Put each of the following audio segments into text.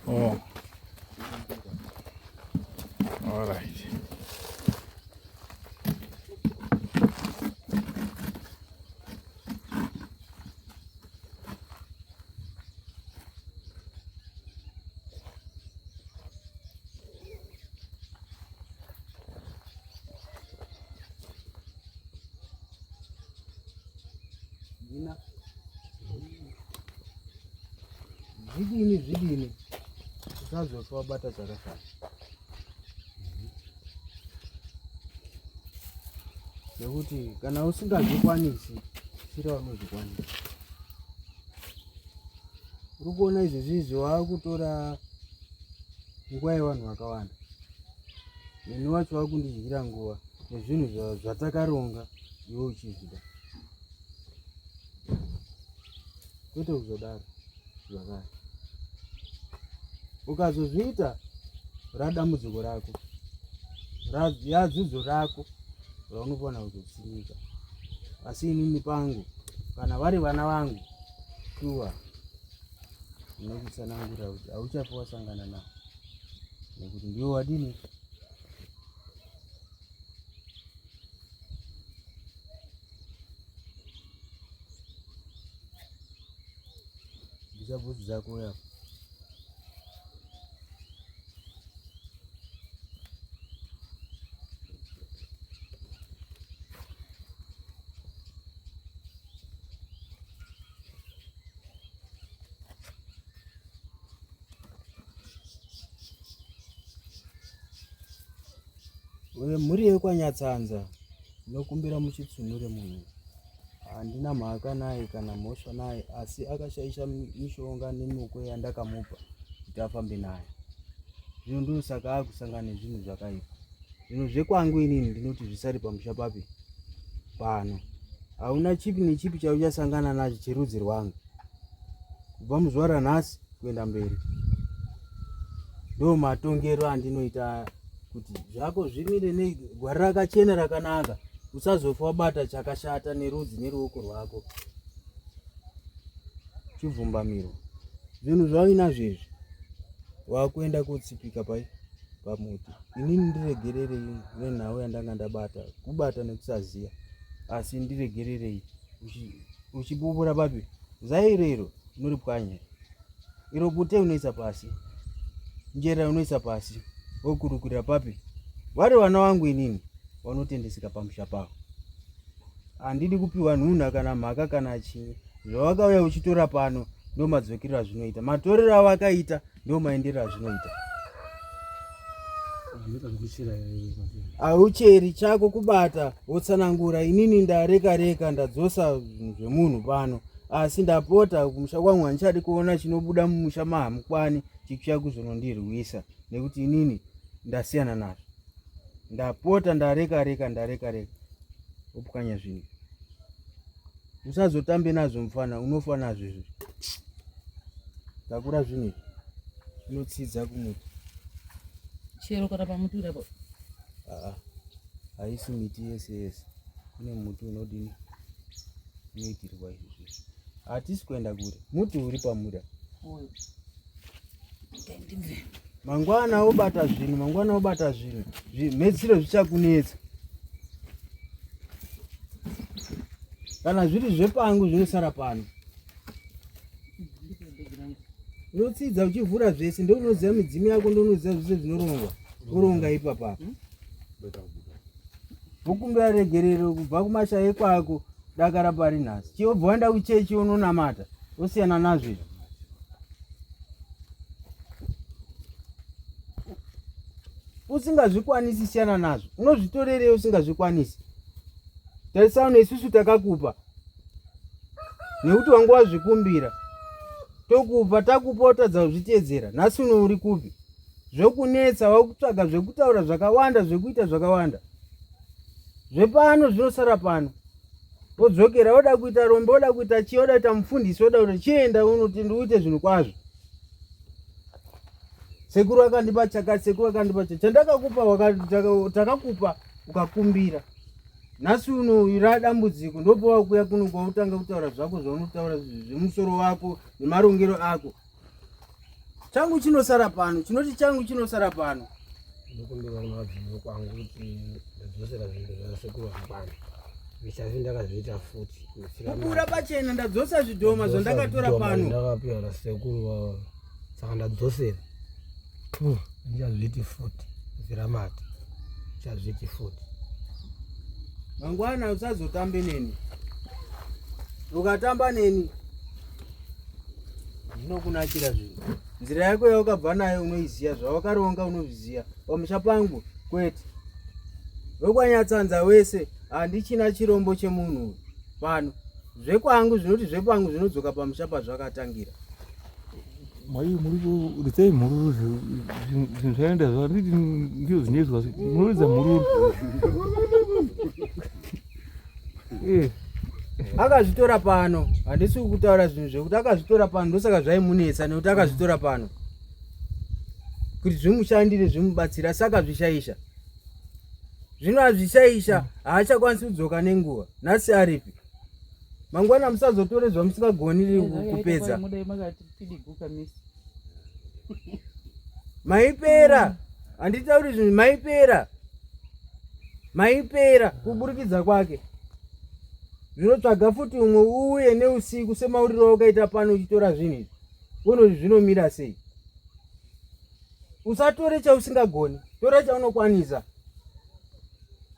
Oh. All right. Zvidini zvidini usazofa wabata chakashata nekuti kana usingazvikwanisi sira unozvikwanisa uri kuona izvezvi izvi waakutora nguva yevanhu vakawanda neni wacho wakundidyira nguva nezvinhu zvatakaronga iwe uchizvida kwete kuzodaro zvakare ukazozviita radambudziko rako yadzidzo rako raunofana kuzotsinika asi inini pangu kana vari vana vangu shuwa ndinokutsanangurira kuti hauchafi wasangana navo nekuti ndiwo wadini Bvisa bhutsu dzako uya. Mhuri yekwaNyatsanza ndinokumbira muchitsunure munhu Handina mhaka naye kana mhosva naye asi akashaisha mishonga nemikwe yandakamupa kuti afambe nayo. Zvino ndosaka akusangana nezvinhu zvakaipa. Zvinhu zvekwangu inini ndinoti zvisari pamusha papi pano. Hauna chipi nechipi chauchasangana nacho cherudzi rwangu kubva muzuva ranhasi kuenda mberi. Ndo matongero andinoita kuti zvako zvimire negwara rakachena rakanaka usazofa wabata chakashata nerudzi neruoko rwako chivhumbamiro zvinhu zvauinazvo izvi wakuenda kotsipika pai pamuti inini ndiregererei nenhau yandanga ndabata kubata nekusaziva asi ndiregererei uchibubura papi zai rero unoripwanya iro bute unoisa pasi njera unoisa pasi wokurukurira papi vari vana vangu inini vanotendeseka pamusha pavo handidi kupiwa nhunha kana mhaka kana chii zvavakauya uchitora pano ndo madzokero azvinoita matorero avakaita ndo maendero azvinoita aucheri chako kubata wotsanangura inini ndareka reka ndadzosa zvemunhu pano asi ndapota kumusha kwangu handichadi kuona chinobuda mumusha mahamukwani chichiya kuzonondirwisa nekuti inini ndasiyana nazvo ndapota ndareka reka ndareka reka wopwanya zvinhu usazotambe nazvo mufana unofa nazvo izvi takura zvinhu izvi unotsidza kumuti chero kana pamuti urapo aa haisi miti yese yese kune muti unodini unoitirwa izvi zvinhu hatisi kuenda kure muti uri pamuri mangwana wobata zvinhu mangwana wobata zvinhu mhedzisiro zvichakunetsa kana zviri zvepangu zvinosara pano unotsidza uchivhura zvese ndounoziva midzimu yako ndounoziva zvese zvinorongwa woronga ipapa wokumbira regerero kubva kumasha ekwako dakara pari nhasi chiobva waenda kuchechi unonamata wosiyana nazvo izvi usingazvikwanisi siyana nazvo unozvitorerei usingazvikwanisi tarisano isusu takakupa nekuti wanga wazvikumbira tokupa takupa wotadza kuzviteedzera nhasi uno uri kupi zvokunetsa wakutsvaga zvekutaura zvakawanda zvekuita zvakawanda zvepano zvinosara pano. Wodzokera woda kuita rombe, woda kuita chii, woda kuita mufundisi, woda kuita chienda unoti ndiuite zvinhu kwazvo. Sekuru akandipa chakati, sekuru akandipa chakati. Chandakakupa takakupa ukakumbira. Nhasi uno ra dambudziko ndopawakuya kuno kwautanga kutaura zvako zvaunotaura zvemusoro wako nemarongero ako. Changu chinosara pano, chinoti changu chinosara pano. Ndokumbira kumabvimo kwangu kuti ndadzosera zvinhu zvasekuru vangu. Zvichafi ndakazviita futi. Kupura pachena ndadzosa zvidhoma zvandakatora pano. Ndakapiwa nasekuru vavo. Saka ndadzosera. Ndichazviiti futi. Ziramati. Ndichazviiti futi. Mangwana usazotambe neni. Ukatamba neni zvinokunakira zvinhu. Nzira yako yaukabva nayo unoiziva, zvawakaronga unozviziva. Pamusha pangu kwete. Wekwanyatsanza wese handichina chirombo chemunhu pano. Zvekwangu zvinoti zvekwangu zvinodzoka pamusha pazvakatangira. Mai muri kuridzai mhururu zvinhu zvaenda zvanditi ndizvo zvinoizwa munoridza mhururu eh. Akazvitora pano handisi kutaura zvinhu zvekuti akazvitora pano ndosaka zvaimunetsa nekuti akazvitora pano kuti zvimushandire zvimubatsira asi akazvishaisha zvino azvishaisha haachakwanisi kudzoka nenguva nhasi aripi mangwana musazotore zvamusingagoni kupedza maipera handitauri zvinhu maipera maipera kuburikidza kwake zvinotsvaga futi umwe uuye neusiku semauriro awakaita pano uchitora zvinhu izvi unoti zvinomira sei usatore chausingagoni tora chaunokwanisa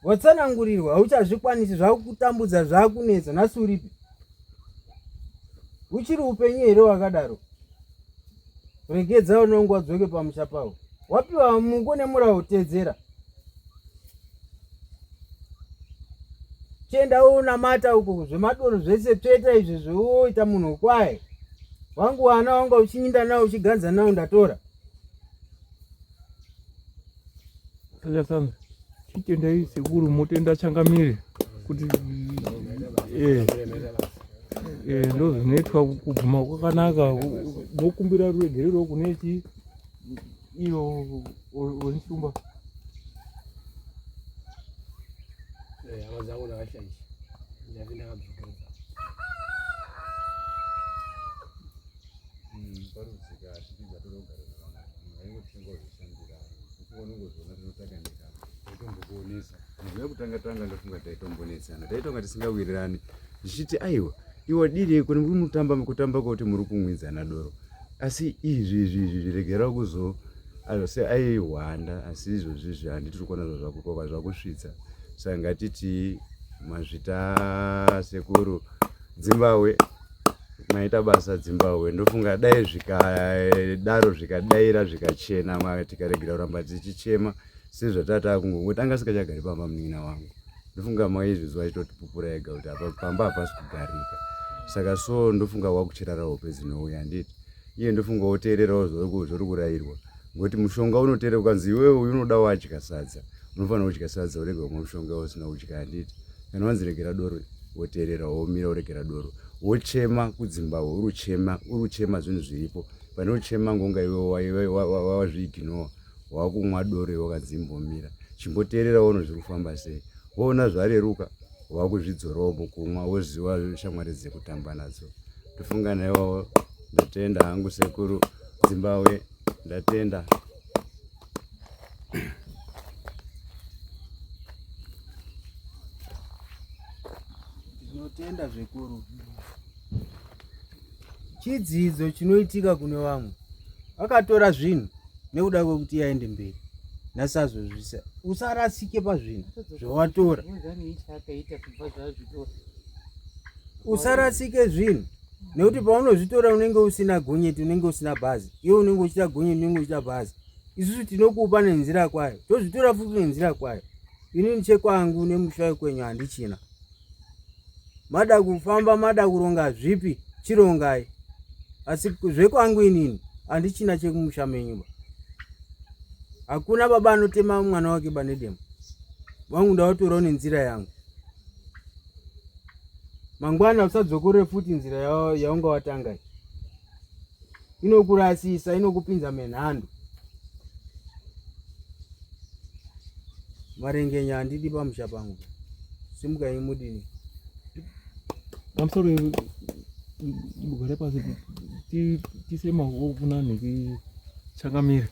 watsanangurirwa hauchazvikwanisi zvakutambudza zvakunetsa nhasi uripi uchiri upenyu here wakadaro regedza unonge wadzoke pamusha pawo wapiwa muko nemurawo tedzera chienda unamata uko zvemadoro zvese tsveta izvi zvewoita munhu kwaye wangu wana wanga uchinyinda nawo uchiganza nawo ndatora Sanza chitendai sekuru motenda changamire kuti eh, eh, ndo zvinoitwa kubvuma kwakanaka mokumbira ruregerero kune chi iyo wenshumba eh, hama dzangu ndakashaisha ndave ndakadzokeredza kutanga tanga ndofunga taitombonetsana taitonga tisingawirirani zvichiti aiwa iwe direi kune muri mutamba kutamba kwekuti muri kumwidzana doro asi izvi izvi izvi regera kuzo se aihwanda asi izvozvi izvi handiti kuona zvazvakukoka zvakusvitsa saka ngatiti mazvita sekuru dzimbahwe maita basa dzimbahwe ndofunga dai zvikadaro zvikadaira zvikachena tikaregera kuramba tichichema sezvatata kungongoti anga asingachagari pamba munin'ina wangu ndofunga maizvizwa achitotipupura ega kuti apa pamba hapasi kugarika saka so ndofunga wakuchirara hope dzinouya handiti iye ndofunga woteererawo zvauri kurairwa ngokuti mushonga unoteera ukanzi iwewe uyu unoda wadya sadza unofanira kudya sadza urege kumwa mushonga usina kudya handiti kana wanzi regera doro woteerera womira woregera doro wochema kudzimbahwe uri uchema uri uchema zvinhu zviripo pane uchema ngonga iwe wazviiginowa wakumwa doro iwe wakanzi imbomira chimboteerera wono zviri kufamba sei woona zvareruka wakuzvidzorawo mukumwa woziva shamwari dzekutamba nadzo tofunga naiwawo ndatenda hangu sekuru dzimbahwe ndatenda Tinotenda zvikuru. Chidzidzo chinoitika kune vamwe vakatora zvinhu nekuda kwekuti yaende mberi nhasi azozvisa usarasike pazvinhu zvawatora usarasike zvinhu nekuti paunozvitora unenge usina gonyeti unenge usina bhazi iwe unenge uchiita gonyeti unenge uchiita bhazi isusu tinokupa nenzira kwayo tozvitora futi nenzira kwayo inini chekwangu nemusha wekwenyu handichina mada kufamba mada kuronga zvipi chirongai asi zvekwangu inini handichina chekumusha menyu ba hakuna baba anotema mwana wake banedemo wangu ndawatorawo nenzira yangu. Mangwana usadzokorere futi nzira yaunga watanga iyi. Inokurasisa, inokupinza menhando. Marengenya handidi pamusha pangu. Simukai mudini. Pamusoro mugare pasi tiise maoko kuna nhingi changamire.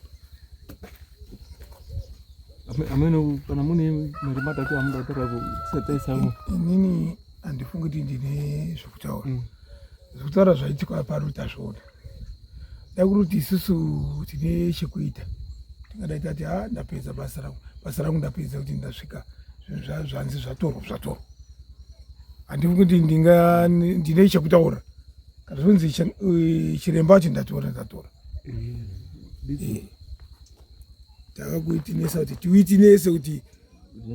Amene kana mune mari matatu amuda kutaura tisati taisamo. Inini handifungi kuti ndine zvekutaura. Zvekutaura zvaitika pano tazviona. Dai kuri kuti isusu tine chekuita tingadai tati ha ndapedza basa rangu, basa rangu ndapedza kuti ndasvika zvinhu zvanzi zvatorwa zvatorwa. Handifungi kuti ndine chekutaura kana zvonzi chiremba wacho ndatora ndatora. Takakuitinesa kuti tiwitinese kuti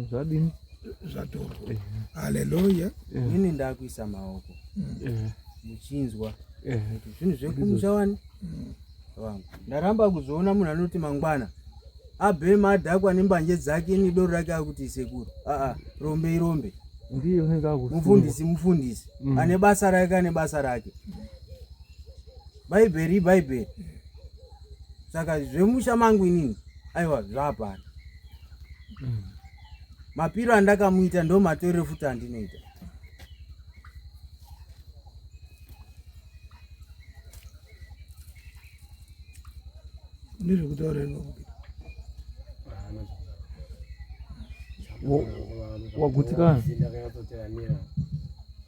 zvadini zvatorwa. Haleluya. Inini ndakuisa maoko muchinzwa kuti zvinhu zvekumusha wani wangu. Ndaramba kuzoona munhu anoti mangwana abhema adhakwa nembanje dzake nedoro rake akuti sekuru. Aa, rombe irombe. Ndiye unenge akusungwa. Mufundisi mufundisi. Ane basa rake ane basa rake. Bhaibheri ibhaibheri. Saka zvemusha mangu inini aiwa zvapana. Mapiro andakamuita ndo matorero futi andinoita. Ndezvekutaura here? Wagutsikana? Ndakanyatsoteramira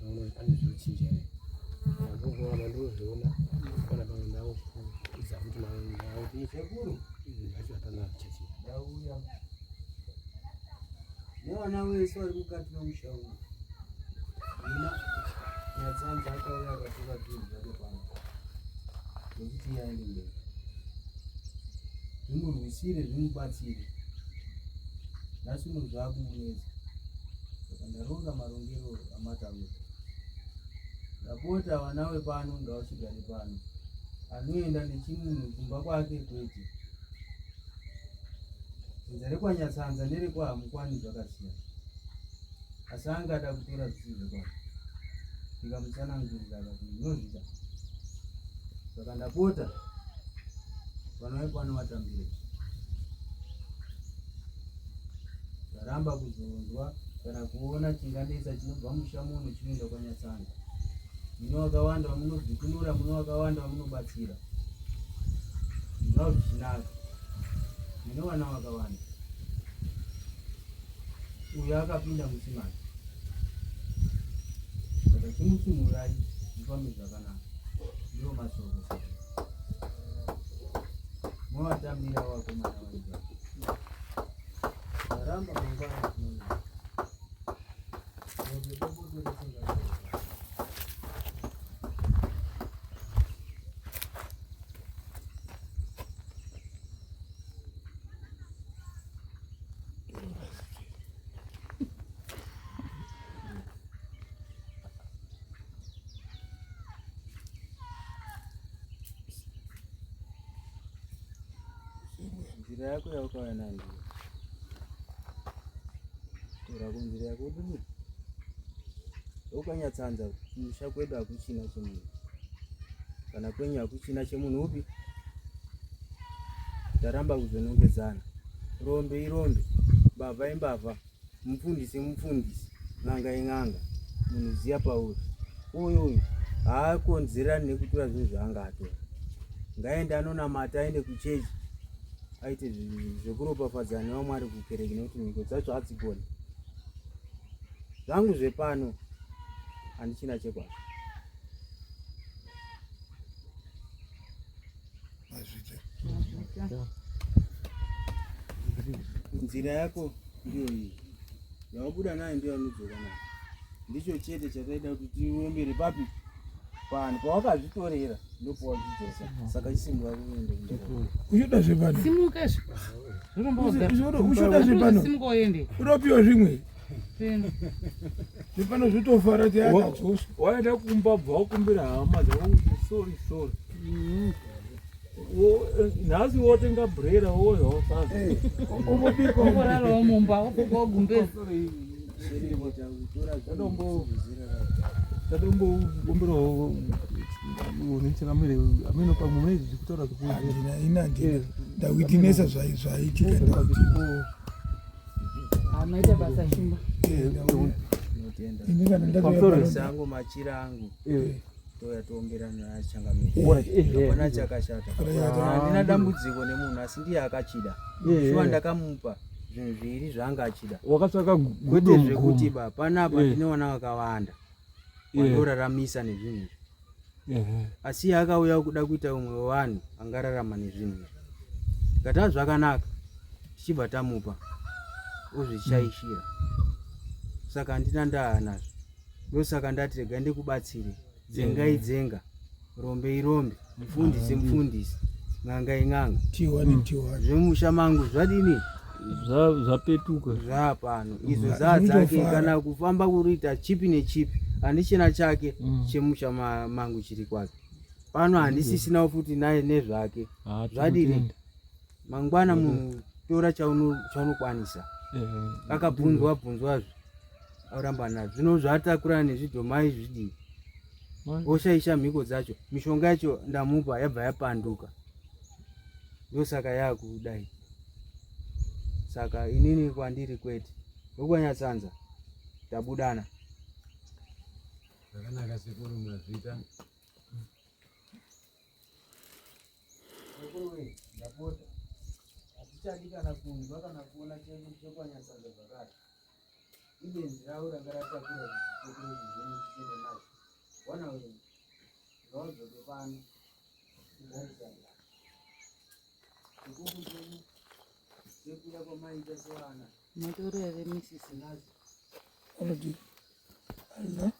ndaona kuti pane zvochinja here. Ndakugona ndozviona kana pamwe ndakuudza futi ndakuti sekuru izvi zvacho hapana zvichachinja. Ndauya nevana vese vari mukati memusha umu. Ina Nyatsanza akauya akatora zvinhu zvake pano zvekuti iye aende mberi. Zvimurwisire zvimubatsire. Nhasi uno zvakumunetsa. Saka ndaronga marongero amataura. Ndapota vana vepano ngavachigare pano. Anoenda nechimunhu kumba kwake kwete. Dzinza rekwaNyatsanza nerekwaHamukwani zvakasiyana. Asi angada kutora zvisiri zvekwake. Ndikamutsanangurira akati ndinozvida. Saka ndapota vana vepano vatambire. Ndaramba kuzonzwa kana kuona chinganetsa chinobva musha muno chinoenda kwaNyatsanza. Mune vakawanda vamunodzikinura, mune vakawanda vamunobatsira. Zvava zvichinaka. Mune vana vakawanda. Uyo akapinda musimani. Saka chimutsunurai zvifambe zvakanaka. Ndiwo mashoko saka. Movatambira vakomana vaibva. Varamba mangwana tinoona. Ngobe boboto risingaiti. Nzira yako yaukauya nayo ndiyo. Tora kunzira yako ubude. Ukanyatsanza kumusha kwedu hakuchina chemunhu. Kana kwenyu hakuchina chemunhu upi. Taramba kuzonongedzana. Rombe irombe, mbavha imbavha, mufundisi mufundisi, n'anga in'anga. Munhu ziya pauri. Uyu uyu haakonzerani nekutora zvinhu zvaanga atora. Ngaende anonamata aende kuchechi aite zvekuropafadza nevamwe ari kukereke nekuti mhiko dzacho hadzigoni. Zvangu zvepano handichina chekwazvo. Mazvita. Nzira yako ndiyo iyi yawabuda nayo ndiyo yaunodzoka nayo. Ndicho chete chataida kuti tiombere papi pano pawakazvitorera ndopawazvidzosa. Saka chisimba kuende kumberi. Uchoda zvepano. Simuka izvi. Uchoda zvepano. Simuka uende. Unopiwa zvimwe. Tena. Zvepano zvotofara kuti akadzosa. Waenda kumba bva wakumbira hama dzako kuti sorry sorry. Nhasi wotenga brera wodya wasadza. Obobikwa. Ongorarawo mumba wofuka gumbezi. Tatombokumbirawo nechangamire ameno pamwe mune zvekutaura zvekuina ina handina ndawitinesa zvaitika maita basa shumba ini kana ndatoya sango machira angu touya toomberana achangamire hapana chakashata handina dambudziko nemunhu asi ndiye akachida shuwa ndakamupa zvinhu zviiri zvaanga achida wakatsvaka kwete zvekuti ba panapa ndine vana vakawanda vandoraramisa nezvinhu izvi asi iye akauya kuda kuita umwe wevanhu angararama nezvinhu izvi tikati zvakanaka tichibva tamupa ozvishaishira saka handina ndaa nazvo ndosaka ndati rega ndikubatsire dzenga idzenga rombe irombe mufundisi mufundisi n'anga in'anga tiwani tiwani zvemusha mangu zvadini zvapetuka zvapano izo dzaa dzake kana kufamba kuriita chipi nechipi handichina chake chemusha mangu chiri kwake pano handisisinawo futi naye nezvake zvadini mangwana munhu tora chaunokwanisa akabvunzwa bvunzwazve aramba nazvo zvino zvatakurana nezvidhoma izvi zvidii oshaisha mhiko dzacho mishonga yacho ndamupa yabva yapanduka ndosaka yakudai saka inini kwandiri kwete wekwaNyatsanza tabudana zvakanaka sekuru mazvita ndapota hatichadi kana kunzwa kana kuona chekwaNyatsanza zvakare ibenzi ravo ranga ratakura zvichitokuro zvenyu tichienda nazvo wana wenyu ngawadzoke pano tigarisane chikuku chenyu sekuda kwamaita sevana Motoro here misisi nazvo anoti alla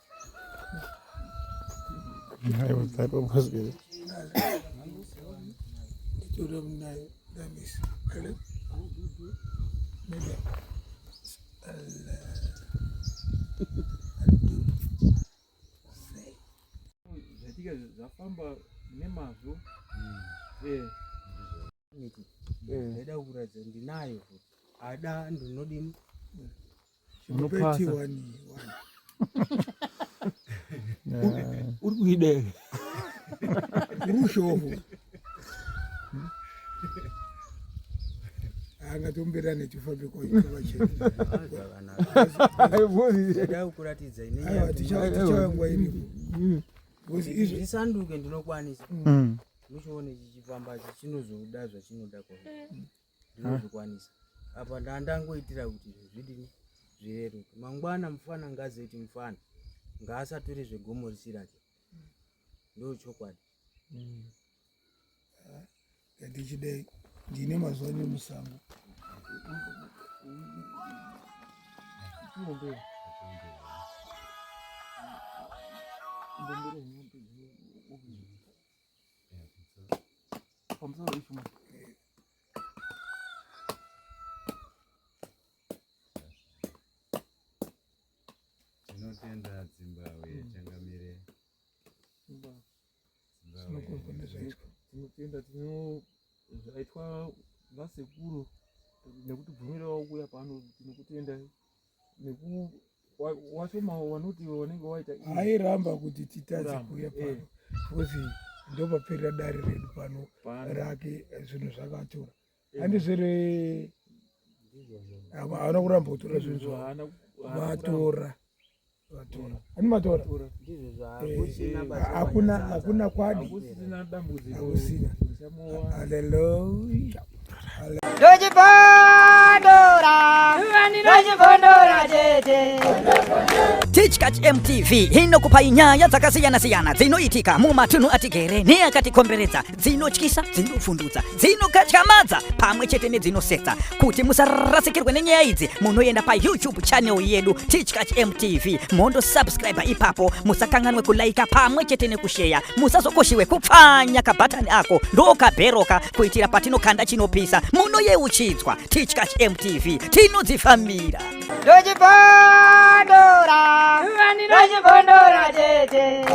nditora nayo damisi ale neda alla zvaitika zvafamba nemazvo miti ndaida kuratidza ndinayo futi ada ndinodini Unopasa. tiwani wani uri kuida here rushovu angatomberane tifambe kwavachena zvakanaka ndaida kukuratidza aiwa tichawangwa iripo because izvo zvisanduke ndinokwanisa muchione chichifamba chinozoda zvachinoda kwa ndinozvikwanisa apa ndandangoitira kuti zvidini zvireruke mangwana mufana ngazive kuti mufana ngaasatore zvegomo risirake ndo chokwadi ngatichidai ndine mazuva nemusango pamusoro ishuma tinotenda dzimbahwe changamire zvinokonzwa nezvaitwa tinotenda tino zvaitwa nasekuru nekutibvumirawo kuuya pano tinokutenda neku wacho wanoti wanenge waita airamba kuti titadze Kuramba, kuuya pano because ndopaperera dare redu pano pano rake zvinhu zvakatora handizvere haana kuramba kutora zvinhu zvavo haana vatora vatora hani matora ndizvo Eh, zvakusina basa hakuna kwaNyatsanza. hakuna kwadi hakusisina dambudziko Hakusina. richamuwa haleluya Ndochibondora, ndochibondora tete. Tichkach MTV inokupai nyaya dzakasiyana-siyana dzinoitika mumatunhu atigere neakatikomberedza, dzinotyisa, dzinofundutsa, dzinokatyamadza pamwe chete nedzinosetsa. Kuti musarasikirwe nenyaya idzi, munoenda paYouTube channel yedu Tichkach MTV mondosubscribe ipapo. Musakanganwe kulaika pamwe chete nekusheya. Musazokoshiwe kupfanya kabhatani ako ndokabheroka kuitira patinokanda chinopisa munoyeuchidzwa. Tichkach MTV tinodzifambira. Ndochibondora, ndochibondora tete.